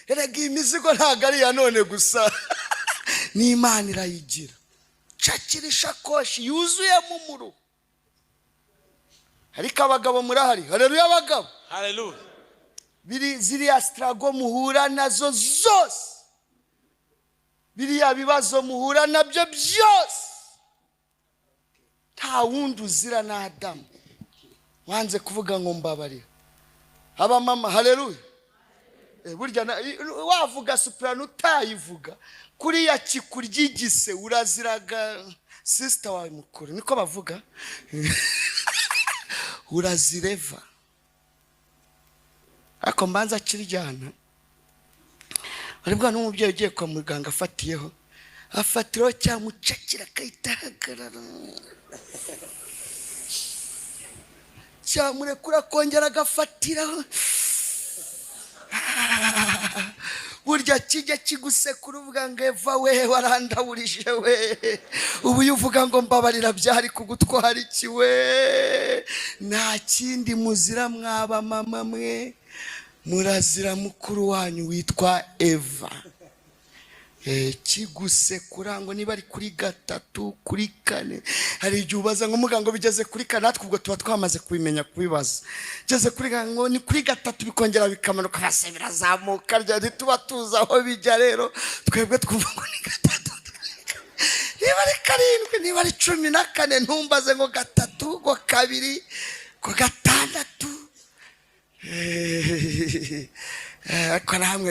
Erega iyi mizigo ntabwo ari iya none gusa, n'Imana irayigira. Cakira ishakoshi yuzuyemo umuro. Ariko abagabo murahari? Hareruya abagabo! Hallelujah. Biri ziriya struggle muhura nazo zose, biriya bibazo muhura nabyo byose, nta wundi uzira na Adamu wanze kuvuga ngo mbabarira. Abamama, hareruya! Burya wavuga soprano utayivuga, kuriya kikuryigise uraziraga sister wawe mukuru, niko bavuga, urazireva. Ariko mbanza akiryana aribwa n'umubyeyi ugiye kwa muganga afatiyeho, afatiraho cyamucakira akahita ahagarara, cyamurekura akongera agafatiraho. Burya kijya kigusekura uvuga ngo Eva we, warandawurije we! Ubu iyo uvuga ngo mbabarira byari kugutwara iki we? Nta kindi muzira mwaba mama mwe, murazira mukuru wanyu witwa Eva. Kigusekura ngo niba ari kuri gatatu, kuri kane. Hari igihe ubaza ngo muganga, bigeze kuri kane? Natwe ubwo tuba twamaze kubimenya kubibaza. Bigeze kuri ngo ni kuri gatatu, bikongera bikamanuka, base birazamuka rya ntituba tuzi aho bijya. Rero twebwe twumva ngo ni gatatu, niba ari karindwi, niba ari 14, ntumbaze ngo gatatu, ngo kabiri, ngo gatandatu. Ariko namwe.